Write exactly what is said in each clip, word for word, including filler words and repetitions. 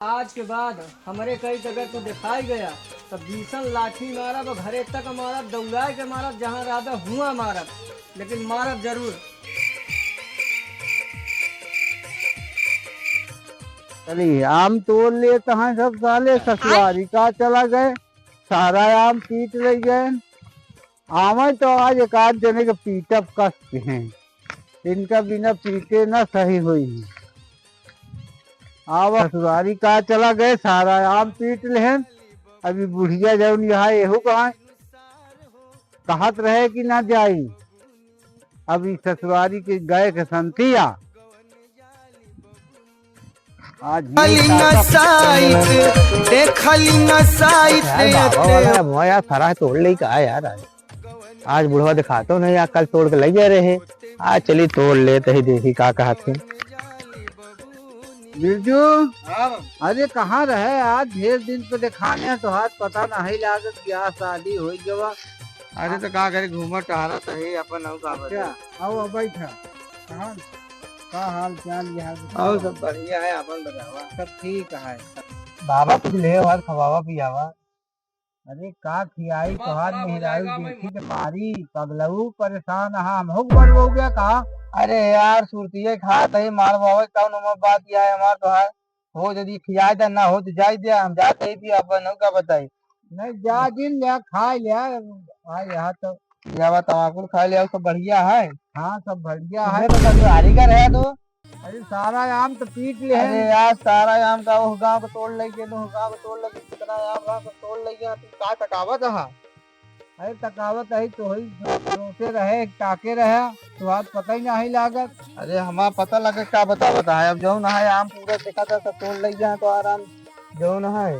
आज के बाद हमरे कई जगह तू दिखाई गया, तो बीसन लाठी मारब, घरे तक मारब, दौड़ाए के मारब, जहाँ रहबे हुआ मारब, लेकिन मारब जरूर। चली, आम तोड़ लेत हैं सब साले, ससुरारी का चला गए, सारा आम पीट ले गए। आवे तो आज एक आध जने के पीटब कस के हैं, इनका बिना पीटे ना सही होई। आवा ससुरारी का चला गए, सारा आम पीट लेहन। अभी बुढ़िया जौन यहाँ एहू कहाँ कहत रहे कि ना जाई, अब ई ससुरारी के गए के संतिया। आज ये खाली ताकत नसाइत, देखली नसाइत, अरे बाबा वाला, अब यार, सारा तोड़ ले का यार आज। आज बुढ़वा दिखातो नहीं, आज कल तोड़ के ले जा रहे। आज चली तोड़ लेत ही, देखी का कहत है। बिरजू, हाँ बाबा। अरे कहाँ रहे? आज ढेर दिन पे दिखाने हैं तो हाथ पता नहीं लागत कि आज शादी हो गवा। अरे तो का करे, घूमत टहरत है अपन, अउ का अच्छा, बताई। आओ, अब बैठा। कहाँ, का हाल चाल, ये हाल बताओ। अउ सब बढ़िया है, अपन बतावा। सब ठीक है। बाबा कुछ ले और खवावा पियावा। अरे का खियाई तोहार मेहरारू देखी के मारी, पगलऊ परेशान हा, हम हो गड़बड़ हो गया का? अरे यार, सुरतिये खात है, मार बाबा, कौन उमर बात किया है हमार तोहार? हो यदि खियाई दे, ना हो तो जाई दे, हम जात है भी अपन, हो का बताई? नहीं, जा जिन ले, खा ले, आ यहाँ तो। पियावा तमाकुल खा ले, अउ सब बढ़िया है? हाँ, सब बढ़िया है। तुम्हें तो ससुरारी का रहे तो। अरे, सारा आम तो पीट ले हैं। अरे यार, सारा आम का ओह गाँव के तोड़ लइ गए, ओह गाँव के तोड़ लइ गए, कितना आम रहा, सब तोड़ लइ गए, तू का तकावत हा? अरे, तकावत है तो होई, जो भरोसे रहे, ताके रहे, तो आज पता ही नहीं लागत। अरे, हमार पता लगे, का बतावत है, अब जौन है आम पूरा देखा था, सब तोड़ लइ गए, तो आराम जौन है।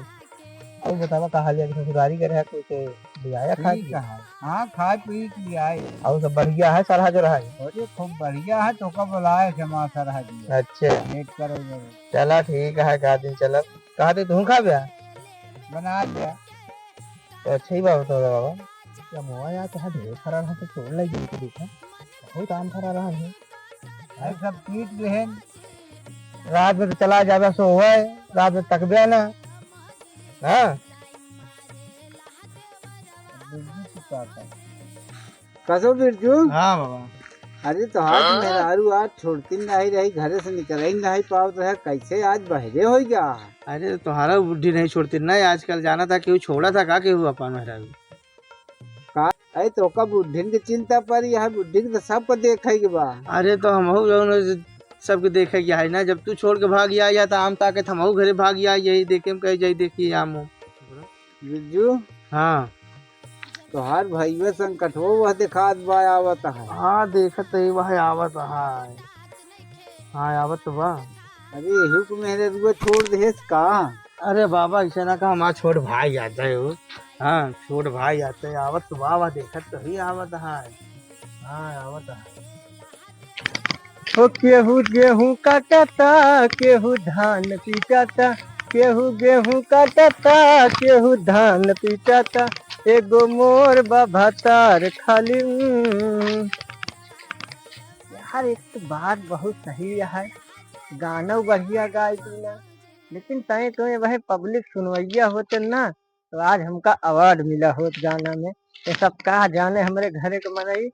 अउ बतावा, का हाल है? ससुरारी के रहे, कुछ ले आया खाए ठीक के? है। हाँ, खाए पी के ले आए। अउ सब बढ़िया है, सरहा जो रहा है? अरे, खूब बढ़िया है, तो कब बुलाए थे माँ सरहा जी? अच्छा। भेंट करो जरूर। चला, ठीक है, का दिन चलब। कहा थे तू खा बे? बना लिया। तो अच्छा ही बाबा, तो बाबा, क्या मोआ यार, तो ढेर सारा रहा, तो तोड़ लइ गई, तो देखा, बहुत आम फरा रहा है। अरे, सब पीट गए हैं। रात में तो चला जाबे, सो होए, रात में तकबे ना। हाँ। बिरजू चुप रहता है। कसो बिरजू? हाँ बाबा। अरे तोहार हाँ? मेहरारू आज छोड़ती नहीं रही, घरे से निकल ही नहीं पावत रहे, कैसे आज बहरे हो गया? अरे तोहारा बुढ़ी नहीं छोड़ती नहीं, आजकल जाना था केहू छोड़ा था का केहू अपन मेहरारू? का? अरे तोका बुढ़िन के चिंता परी है, बुढ़िन के तो सबको देखे के बा। अरे तो हमहू जौन सबके देखे के है ना, जब तू छोड़ के भाग आया तो आम ताके तो हमहू घरे भाग आया, यही देखे हम कहे जाई देखी आम हो। बिरजू। हाँ। तोहार भइया संकटवा वह देखात बा आवत है। हाँ, देखत ही वह आवत है। हाँ, आवत तो बा। अरे, एहू को मेहररुआ छोड़ देहेस का? अरे बाबा, ऐसे ना कहा, हमार छोट भाई आता है वो। हाँ, छोट भाई आता है, आवत तो बा, वह देखत तो ही आवत है। हाँ, आवत है। हो केहू गेहूं काटता, केहू धान पीटाता, केहू गेहूं काटता, केहू धान पीटाता, एगो मोर बा भतार खाली। उम। यार, एक तो बात बहुत सही है, गाना बढ़िया गाय दीना, लेकिन तय तो वह पब्लिक सुनवैया होते ना, तो आज हमका अवार्ड मिला होत गाना में। तो सब का जाने हमरे घरे के मनई।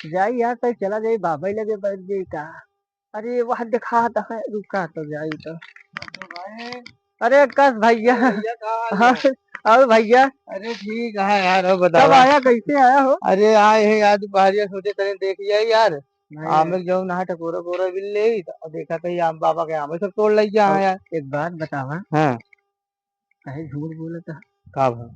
जाई यार, तई चला जाई, बाबा ही लगे बैठ जाई का। अरे, वह दिखात है, रुका तो जाई तो। अरे, कस भइया। अरे भइया, का हाल हाँ, है? और भइया? अरे, ठीक है यार, और कब बतावा। आया, कैसे आया हो? अरे, आए हैं यार, दोपहरिया सोचे तने देख लिया यार। नहीं। आम एक जौन है, टकोरा कोरा बिल ले, और देखा तो ये आम बाबा के आम सब तोड़ लइ गया है यार। एक बात बतावा। हाँ। काहे झूठ बोलत ह? का भा?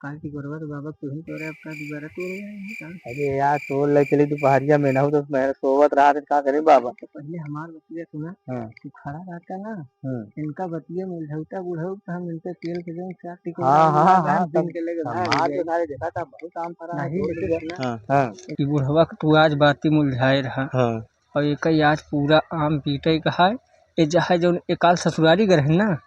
काहे कि गोरवा तो बाबा तुही तोरे अब का दोबारा तोड़ रहे हैं का? अरे यार, तोड़ ले चली दोपहरिया में, ना हो तो मैं सोवत रहा था, का करे बाबा? तो पहले हमार बतिया सुना। हाँ। तू खड़ा रहता ना, हम्म। इनका बतिया में उलझौता बुढ़ऊ तो हम इनके तेल के जौन चार टिकड़ा हाँ, हाँ, लगा हाँ, दिन सब के लगे भाग हमार गए। जो सारे देखा था, बहुत आम फरा है, नहीं, तोड़ लेकिन लिया। सुना। हाँ, हाँ। कि बुढ़वा के तू आज बाती मुलझाए रहा। हाँ। और एक आज पूरा आम पीटे का है, ये चाहे जौन एकाल ससुरारी घर है ना,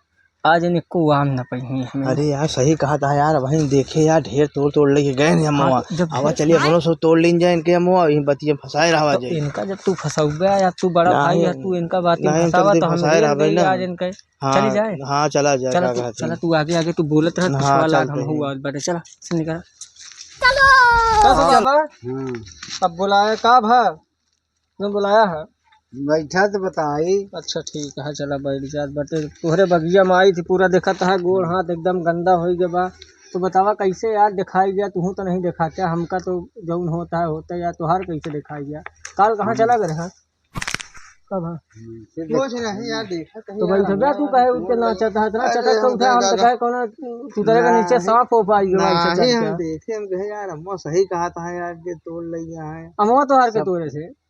आज इनको आम न पइहीं हमें। अरे यार, सही कहत ह यार, वहीं देखे यार, ढेर तोड़ तोड़ लेके गए हैं हम हाँ, वहाँ। जब आवा, ढेर चलिए, अपनों से तोड़ लीन जाए इनके हम वहाँ, यहीं बतिया फंसाए रहा तो जाए। इनका जब तू फंसौबे या तू बड़ा नहीं, भाई है, तू इनका बात नहीं, फंसावा चलते तो हम फंसाए ढेर रहबे गई ना। आज इनके। हाँ, चली जाए। हाँ, चला जाए, चला का तू, कहत चला है? तू आगे आगे तू बोलत रह, हाँ, पिछवा लाग चलते हम हैं। हुआ बाटे, चला, से निकल। चलो। का हो बाबा? हम्म। अब बुलाया का भा? तुम बुलाया है? बैठा तो बताई। अच्छा ठीक है, चला बैठ जा। बटे तोहरे बगिया में आई थी, पूरा देखत है, गोड़ हाथ एकदम गंदा होइ गया बा। तो बतावा कैसे यार दिखाई गया, तू तो नहीं देखा क्या? हमका तो जौन होता है होता है यार, तोहार कैसे दिखाई गया? काल कहाँ हम्म। चला गए हैं? कब है? हम्म, फिर कुछ देख- नहीं यार, देखा कहीं तो भाई यार, तो क्या तू कहे उठ के नाचत है, इतना अरे चटक के हम उठा, हम तो कहे कौन तू तेरे के नीचे नहीं, सांप हो पाई हो भाई से नहीं, चढ़ हम के। देखे, हम कहे यार, अम्मा सही कहत है यार, के तोड़ लइया है। अम्मा तोहार के सब तोरे से।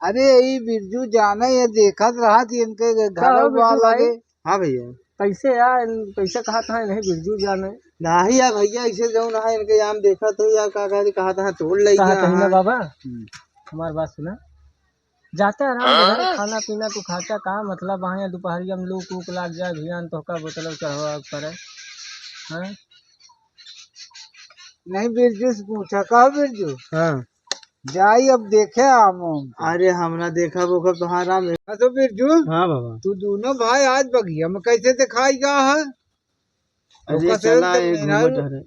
अरे, ई बिरजू जाने, ये देखत रहत, इनके घर का हो बिरजू वाला भाई? के। हाँ भैया। कैसे यार, कैसे कहत है नहीं बिरजू जाने? नाही यार भैया, ऐसे जौन है, इनके यहाँ देखत है यार, का कहत, कहत है, तोड़ लइया कहत है ना है। बाबा, हम्म। हमार बात सुना, जाते आराम से घर, हाँ? खाना पीना तू खाते, का मतलब है, दोपहरिया में लूक ऊक लाग जाए, भियान तो का बोतल चढ़वा करे, हाँ? नहीं बिरजू से पूछा, कहो बिरजू। हाँ। जाई अब देखे आम उम के। अरे हमरा देखब ओखब तोहार आम। हाँ तो बिरजू, हाँ बाबा। तू दोनों भाई आज बगिया में कैसे दिखाई गा है? अरे ओकर से चला तो एक मेहरारू, घूमत हरे।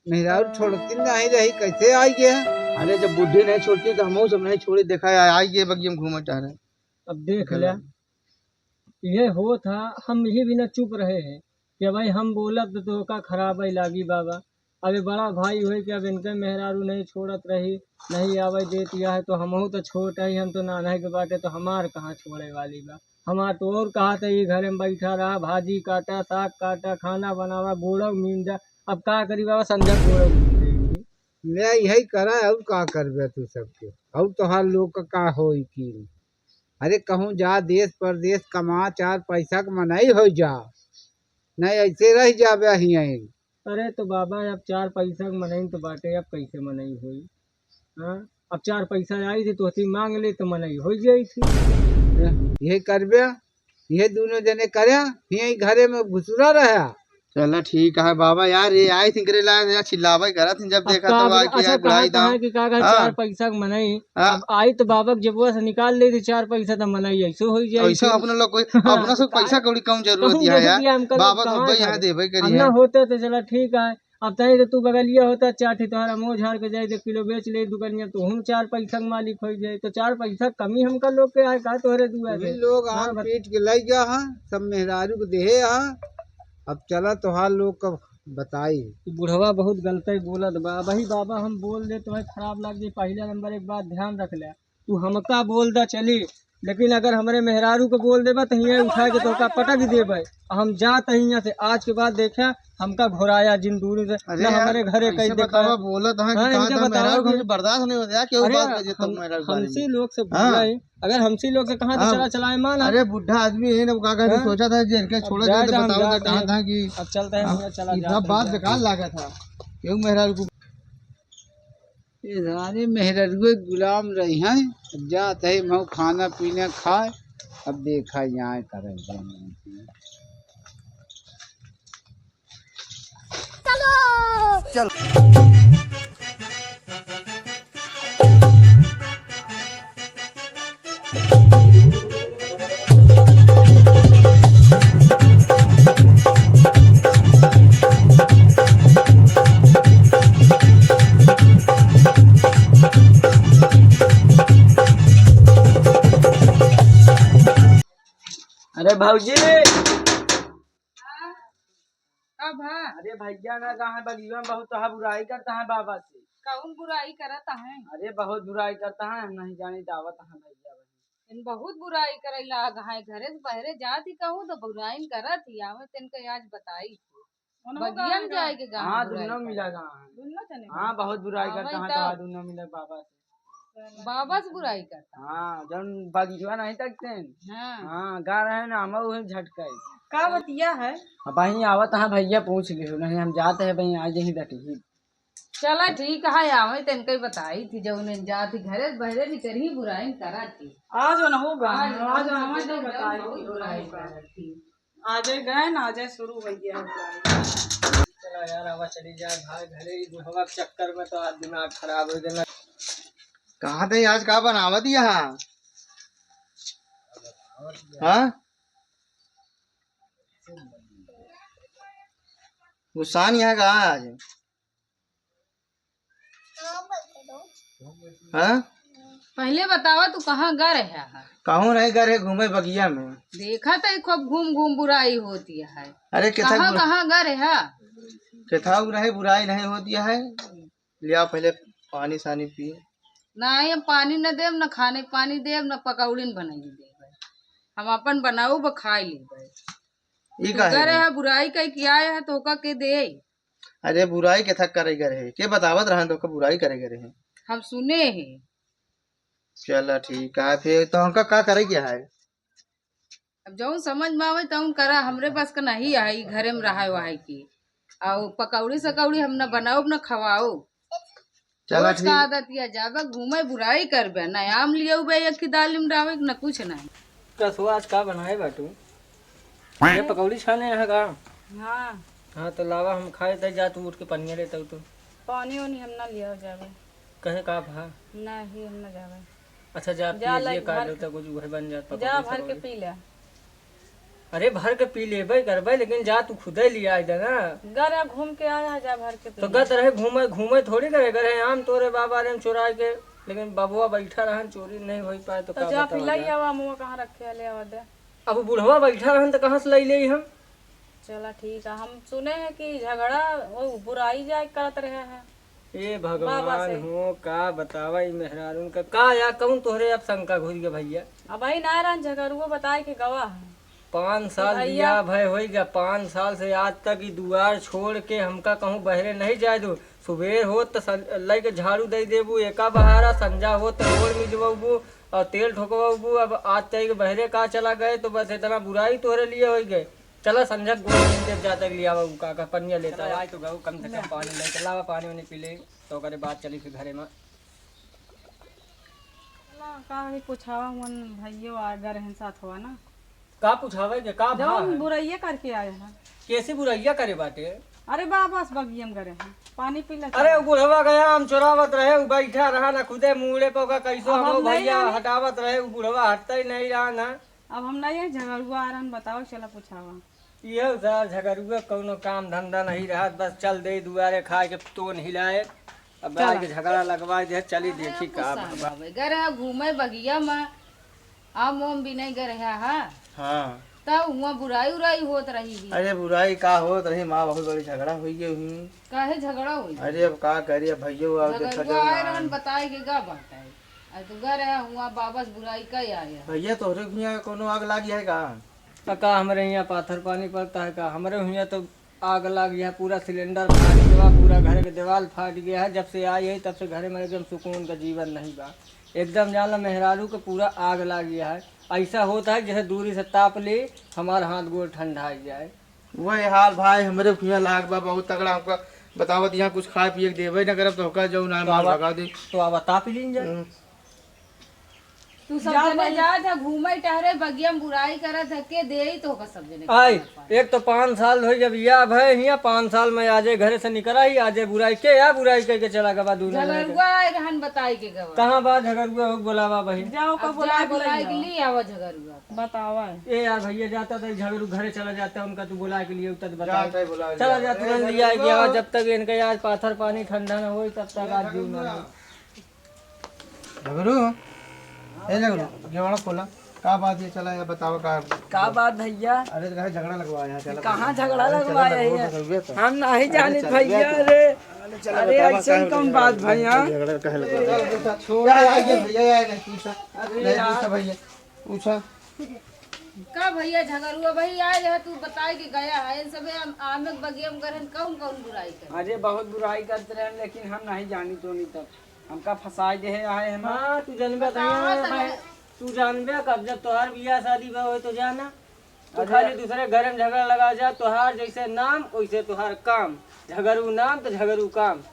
मेहरारू छोड़ती नहीं रही, कैसे आई गया? अरे जब बुढ़ी नहीं छोड़ती तो हमहू सब नहीं छोड़ी, देखा आ-, आई गए बगिया में घूमत हरे। अब देख चला। ले, ये होत है, हम यही बिना चुप रहे हैं कि भाई हम बोलब तो तोहका खराब ही लागी बाबा। अब ये बड़ा भाई होए कि अब इनके मेहरारू नहीं छोड़त रही, नहीं आवे देत या है, तो हमहू तो छोट है, हम तो नान्हे के बाटे, तो हमार कहाँ छोड़े वाली बा। हमार तो और कहा था ये घरे में बैठा रहा, भाजी काटा, साग काटा, खाना बनावा, गोड़व मींजा। अब का करी बाबा, संझा गोड़व मींज देगी। ले यही करा, और का करबे तू सबके, और तोहार लोग का, का होई की? अरे कहूँ जा देश परदेश कमा, चार पैसा के मनई हो जा, नहीं ऐसे रह जाबे हियाँ। अरे तो बाबा, अब चार पैसा के मनई तो बाटे, अब कैसे मनई होई? हाँ, अब चार पैसा आई थी तो हती मांग ले तो मनई हो जाई थी। यही करबे, ये दोनों जने करे, हियाँ घरे में घुसुरा रहा। चला ठीक है बाबा, यार ये आई थी करे लायक, यार चिल्लावे करत थी, जब अब देखा का तब बता-, आके अच्छा, यार बुढ़ाई कहा दाम। है कि का कहे, हाँ। चार पैसा के मनई, हाँ। अब आई तो बाबा के जेबुआ से निकाल ले थी चार पैसा, तो मनई ऐसो हो जाई ऐसो थी। अपना लोग कोई, हाँ, अपना सब का-, पैसा कौड़ी कौन जरूरत कहूँ है जरूरत यार? है, हमका लोग बाबा तो कहाँ भाई यहाँ जाए? देबे करी हम ना है। होते तो चला ठीक है, अब तहीं तो तू बगलिया होता, चार ठी तोहरा मुँह झाड़ के जाए, एक किलो बेच ले दुकनिया, तो हम चार पैसा के मालिक हो जाए। तो चार पैसा कमी हमका लोग के आए का तोहरे दुआ से? लोग हाँ, आम बत- पीट के लइ गया है, सब मेहरारू को देहे है। अब चला तोहार लोग का बताई। ई बुढ़वा बहुत गलत ही बोलत बा। अबही बाबा हम बोल दे, तोहे खराब लाग जाई। पहिला नंबर एक बात ध्यान रख ले, तू हमका बोल दा चली, लेकिन अगर हमरे मेहरारू को बोल देबा तो हियाँ उठा के तोका पटक देबे। हम जात ही यहाँ से, आज के बाद देखे हमका घोराया जिन दूर से, अरे ना यार, हमरे घरे कहीं ऐसे देखा। बतावा, बोलत है कि हाँ, कहाँ इनके था बतावा मेहरारू, कि हमसे बर्दाश्त नहीं होता यार, केहू अरे बात कर देता हम, मेहरारू के बारे में। हमसे लोग से हाँ। बोला है, अगर हमसे लोग से कहाँ तो हाँ। चला चलाए मान। अरे बुढ़ा आदमी है ना, वो का कहते हाँ। सोचा था जे इनके अब छोड़ा जाए जाए तो हम बताओ जाते कहाँ हैं। था कि अब चलते हैं, हाँ, हम चला ये जाते सब हैं, बात जाते बेकार हैं। लागा था। केहू मेहरारू को ये सारे मेहररुए गुलाम रही हैं। अब जात है महू खाना पीना खाए, अब देखा जाए करल जाए। चलो। चल। अरे भौजी। हाँ? का भा? अरे भैया ना, कहाँ है बगिया में बहुत तोहार बुराई करता है बाबा से। कौन बुराई करता है? अरे बहुत बुराई करता है, हम नहीं जानी दावत है भैया बहन। इन बहुत बुराई करे लाग है, घरे से बहरे जात ही कहूँ तो बुराई करत ही, आवे तेन के आज बताई। उन्हों बगिया में गाँव जाए के गाँव हाँ, बुराई दुनो करे। मिला गाँव है। दुनो जने हाँ, बहुत बुराई हाँ, करता वही है तो। तोहार दुनो मिला बाबा से। बाबा से बुराई करता। हाँ, जौन बगिया नहीं तकते हैं। हाँ। हाँ, गा रहे हैं ना, हम उहे झटकाई। का बतिया है? अब वहीं आवत है भैया, पूछ लियो, नहीं हम जाते हैं भाई, आज यहीं डटी। चला ठीक है, आवे तेन कई बताई थी, जब उन्हें जात ही घरे बहरे निकरी बुराई करा थी। आज उन्हों गा, आज आज उन्हों उन्हों बताई थी। बुराई करा थी। आजे गए ना, आजे शुरू हो गया है बुराई। चला यार, आवा चली जाए भाई घरे, ई बुढ़वा के चक्कर में तो आज दिमाग खराब हो गया। कहाँ थे आज, का बनावत यहाँ? हाँ? गुस्सा नहीं है का आज? हाँ? पहले बतावा, तू कहाँ गा रहा है? कहूँ नहीं गा रहे, घूमे बगिया में। देखा तो खूब घूम घूम बुराई होती है। अरे, केथा कहाँ, बुरा-, कहाँ गा रहा है? केथा नहीं, बुराई नहीं होती है। लिया पहले पानी सानी पी। नहीं, हम पानी न देब, न खाने के पानी देब, न पकौड़ी न बनाई देब। हम अपन बनाऊ ब खाई लेब। ई तू काहे गा रहा है? बुराई कह के आए है, तो ओका के दे? अरे, बुराई केथा करे के रहे? के बतावत रहन तो के बुराई करे के रहे? हम सुने हैं। चला ठीक है, फिर तो हमका का करे के है? अब जौन समझ में आवे तौन करा, हमरे पास का नहीं है ई घरे में रहाए वहाए की। और पकौड़ी सकौड़ी हम न बनाओ न खवाओ। चला रोज का ठीक। आदत या जाबे घूमे बुराई करबे, न आम लियो बे एक की दाल में डावे न कुछ नहीं। कसुआ आज का बनाए बाटू? ये पकौड़ी छाने यहाँ का? हाँ। हाँ, तो लावा, हम खाए तै जा, तू उठ के पनिया लेता तो। पानी ओनी हम ना लिया जावे। कहे का भा? नहीं, हम ना जावे। अच्छा, जा, जा, पी लिए, का लेता कुछ उहे बन जात जा, पकौड़ी भर के सकौड़ी। पी ले। अरे, भर के पी लेबे करबे, लेकिन जा, तू खुदे लिया दे ना। गा रहा घूम के आया है, जा भर के पी तो ले। गत रहे घूमे, घूमे थोड़ी करे, करे आम तोरे बाबा रे चुराए के, लेकिन बबुआ बैठा रहन, चोरी नहीं होई पाए तो तो का जा, बतावा फिर लई जा। आवा, मुँह कहाँ रखे, ले आवा दे। अब बुढ़वा बैठा रहन तो कहाँ से लई ले हम? चला ठीक है, हम सुने हैं कि झगड़ा वो बुराई जाए करत रहे हैं। ए बाबा भगवान से। हो, का बतावा ई मेहरारून का, का या कौन तोहरे अब शंका घुस गया भैया? अब भाई ना रहन झगड़ुओ बताए के गवा है। पाँच साल भैया। बियाह भय होई गया, पाँच साल से आज तक ई दुआर छोड़ के हमका कहूँ बहरे नहीं जाए दो। सुबेर होत त सन-, लइके झाड़ू दे देबू एका बहारा, संझा होत त गोड़ मिजबू और तेल ठोकबू। अब आज तक बहरे का चला गए तो बस इतना बुराई तोहरे लिए होई गए। चला संझा गोड़ मिल जब जाता लिया बाबू का, का पनिया लेता चला, है। आए तो गऊ, कम से कम ले। पानी लेके लावा, पानी वानी पी ले, तो ओकरे बाद चली फिर घरे में। चला, का अभी पूछावा मन भैयो आ गए रहन साथ हुआ ना। का पूछावे के, का भा जौन है? बुरैया करके आए हैं। कैसी बुरैया करे बाटे? अरे बा, बस बगियम गए हैं, पानी पी ले अरे चला। उ बुढ़वा गया, हम चोरावत रहे, उ बैठा रहा ना खुदे मूड़े पे, ओका कैसो अब हम हम नहीं भैया आए। हटावत रहे, उ बुढ़वा हटता ही नहीं रहा ना। अब हम नहीं है, झगड़ुआ आ रहन, बताओ, चला पूछावा। इहो सार झगड़ुआ कौनो काम धंधा नहीं रहत, बस चल दे दुआरे खाए के तोन हिलाए, अब चला। आए के झगड़ा लगवाए दे, चली अरे देखी का गुस्सा बाबा। में आवे। गए रहे घूमे बगिया में, आम ओम भी नहीं गए रहे, हाँ। हाँ। तब हुआ बुराई उराई होत रही भी। अरे बुराई का होत रही माँ, बहुत बड़ी झगड़ा हुई गई हुई। काहे झगड़ा हुई? अरे अब का करी, अब भैया आए देखा झगड़ुआ जाओ आए ना। रहन बताए के का बात है? अरे तू गए रहे हुआ वापस बुराई का आए है? भैया तोहरे हियाँ कोनो आग लागी है का? तो का हमरे हियाँ पाथर पानी पड़ता है का? हमरे हियाँ तो आग लाग गया, पूरा सिलेंडर फाट गया, पूरा घर के दीवार फाट गया है। जब से आई है तब से घर में एकदम सुकून का जीवन नहीं बा। एकदम जान ला मेहरारू के पूरा आग लाग गया है। ऐसा होता है जैसे दूरी से ताप ले, हमारा हाथ गोड़ ठंडा जाए। वही हाल भाई हमरे हियाँ लाग बा बहुत तगड़ा। हमका बतावत यहाँ कुछ खाए पिए के देबे न करब तो ओका जाऊ ना तो मार आवा, भगा दे। तो आवा ताप लीन जाए। हम्म। तू सब जा जने भाई। जा, जा घूमे टहरे, बगिया में बुराई करत है, के देई तो होगा सब जने के आई, खाना पानी। एक तो पाँच साल होई गया बियाह भय हिया, पाँच साल में आजे घरे से निकरा ही, आजे बुराई के या बुराई कह के चला गवा दूनो जने के। झगड़ुआ आए रहन बताई के गवा। कहाँ बा झगड़ुआ हो, बोलावा बहिन। जाओ का अब बुला जा के बुलाई ले के आओ। ली आवा झगड़ुआ। बतावा। ए यार भैया जाता तो झगड़ू घरे चला जाता, उनका तू बुला के लिए उतर बताओ। जाता है बुला चला लिया। जा, ए, तुरंत लिया झगड़ुआ। गया, जब तक इनका यार पाथर पानी ठंडा ना होई तब तक आज जीव ना होई। झगड़ू, ए झगड़ू, गेवड़ा खोला। का बात ये चला है, बताओ का? का बात भैया? अरे तो काहे झगड़ा लगवाया है, चला कहाँ बताओ। झगड़ा अरे चला लगवाया लगवा है? तो हुए तो। हम नहीं अरे जानित चल भैया गया तो। रे। अरे चला अरे बताओ, ऐसे काहे कौन बोले बात झगड़ा? भैया? झगड़ा काहे लगवाया? चल बेटा, छोड़। या, या, ये भैया, या, नहीं, पूछा। अरे नहीं, यार। पूछा भैया, पूछा। का भैया झगड़ुआ भैया आए है, तू बताए के गया है, इन सबे आम, आमे के बगिया में गरहन कौन कौन बुराई करे? अरे बहुत बुराई करते रहे, लेकिन हम नहीं जानी तो नहीं तब। हमका फंसाए दे है, आए हैं ना। हाँ, तू जनबे बतावा कहिया तो भाई, है। तू जानबे कब, जब तोहार बियाह शादी बा होए तो जाना। तू अरे। खाली दूसरे घर में झगड़ा लगा जा, तोहार जैसे नाम वैसे तोहार काम। झगड़ू नाम तो झगड़ू काम।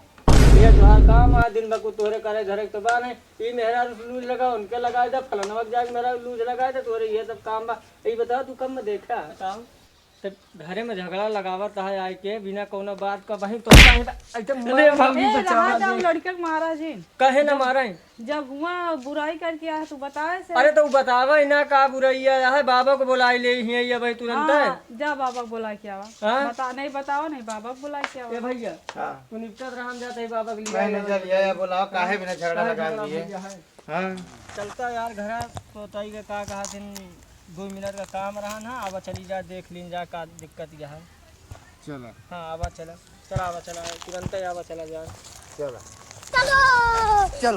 ये तोहार काम आ, दिन भर को तोहरे करे धरे के तो बा नहीं। ई मेहरारू से लूज लगा, उनके लगा दे, फलनवा के जाके मेहरारू लूज लगा दे, तोहरे ये सब काम बा। ई बताओ तू कब में देखा? बताओ। ते घरे में झगड़ा लगावत है आए के बिना कौनो बात का, वहीं तो कहीं बा-, ऐसे अरे मर-, बाबू, ए, बचावा रहा जाओ, दे। लड़के के मारा जिन। कहे ना मारे? जब हुआ बुराई करके आया, तू बताए से। अरे, तो उ बतावा ही ना का बुराई है, बाबा को बुलाई ले ही है, ये भाई तुरंत है। हाँ, जा बाबा को बुला के आवा। हाँ? बता, नहीं बताओ, नहीं बाबा को बुला के आवा। ए भैया, हाँ। तू निपटत रहा, हम जाते हैं बाबा के लिए नहीं, नहीं, आवा। चल, ये, ये बुलाओ, काहे बिना झगड़ा काहे लगा झगड़ा दिए? भैया है? हाँ। चलता यार, घरा सोताई के का कहा दिन, दो मिनट का काम रहा ना, आवा चली जा, देख लीन जा, का दिक्कत यह है। चला। हाँ, आवा चला, चला, आवा चला, तुरंत ही आवा चला जा। चला। चलो। चल।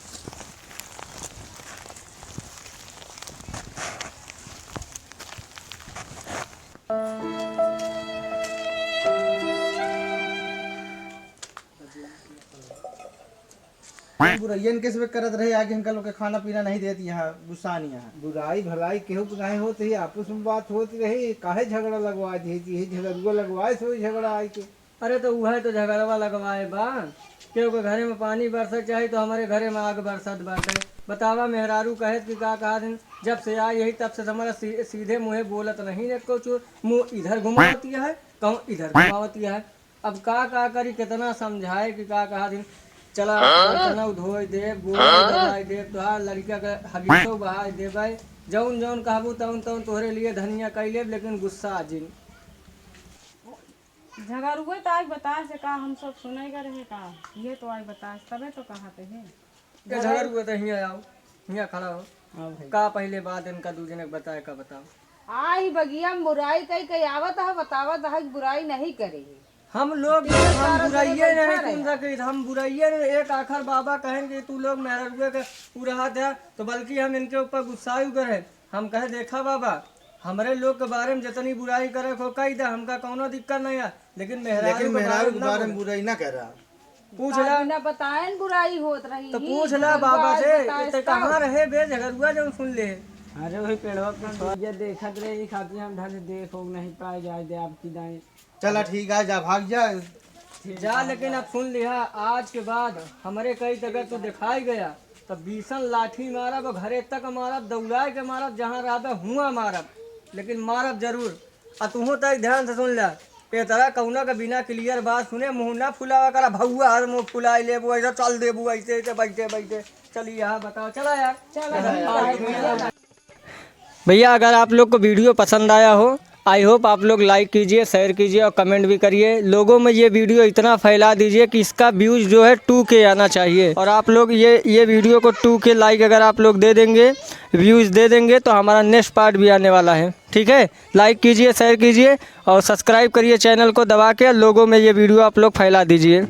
बुरइयन के सबे करत रहे, आगे हमका लोग के खाना पीना नहीं देत, यहाँ गुस्सा नहीं यहाँ। बुराई भलाई केहू के नाहीं होत ही, आपस में बात होत रही, काहे झगड़ा लगवा दिए, यही झगड़ुआ लगवाए से वही झगड़ा आए के। अरे तो उहे तो झगड़वा लगवाए बा, केहू के घरे में पानी बरसत चाही तो हमरे घरे में आग बरसत बाटे। बतावा मेहरारू कहे कि का कहा दिन, जब से आई यही तब से हमारा सी-, सीधे मुँहे बोलत नहीं ने कुछ, मुँह इधर घुमावती है, कहूँ इधर घुमावती है। अब का, का करी, कितना समझाए कि का कहा दिन, चला, हाँ? बर्तनौ धोए देब, गोड़ौ हाँ? दबाए देब, तोहार लड़का के हगीसौ बहाए देबै, जौन, जौन कहबू, तौन, तौन तोहरे लिए धनिया कई लेब, लेकिन गुस्सा जिन। झगड़ुए तो आज बताए से का, हम सब सुने के रहे का, ये तो आज बताए, तबे तो कहा थे। के झगड़ुआ तो हियाँ आओ, हियाँ खड़ा हो। हाँ भाई। का पहिले बात इनका दू जने के बताए का बताओ। आई बगिया में बुराई कई कई आवत है, बतावत है कि बुराई नहीं करे है। हम लोग, तीन हम चार बुराइये जने नहीं बैठा सुन रहे। सकित, हम बुराइये नहीं। एक आखर बाबा कहेन कि तू लोग मेहररुए के उड़ात है, तो बल्कि हम इनके ऊपर गुस्सा ही करे। हम कहे, देखा बाबा, हमरे लोग के बारे में जितनी बुराई करे को कही दे, हमका कौनो दिक्कत नहीं है, लेकिन मेहरारू लेकिन के मेहरारू बारे के में ना बारे में बोले। बुराई ना करा। पूछ ला। बिना बताए न बुराई होत रही तो ही। पूछ ला बाबा से, बताए ते सब। कहाँ रहे बे झगड़ुआ जौन सुन ले? अरे वही पेड़वा पे छोड़ के देखत रहे, ई खातिर हम ढंग से देख हो नहीं पाए, जाए दे आपकी दाएं। चला ठीक है, जा भाग जा। जा, लेकिन अब सुन लिहा, आज के बाद हमरे कहीं अगर तू दिखाई गया तो बीसन लाठी मारब, घरे तक मारब, दौड़ाए के मारब, जहाँ रहबे हुआं मारब, लेकिन मारब जरूर। आ तुहूँ तक ध्यान से सुन ला, ए तरह कौनो के बिना clear बात सुने मुँह ना फुलावा करा, भौआ हर मुँह फुलाई लेबू, ऐसे चल देबू, ऐसे, ऐसे बैठे, बैठे। चलिए, हाँ, बताओ, चला यार। चला, चला। भैया, अगर आप लोग को video पसंद आया हो, I hope आप लोग like कीजिए, share कीजिए और comment भी करिए। लोगों में ये video इतना फैला दीजिए कि इसका views जो है two K आना चाहिए। और आप लोग ये, ये video को two K like अगर आप लोग दे देंगे, views दे देंगे, तो हमारा next part भी आने वाला है, ठीक है? Like कीजिए, share कीजिए और subscribe करिए channel को दबा के। लोगों में ये video आप लोग फैला दीजिए।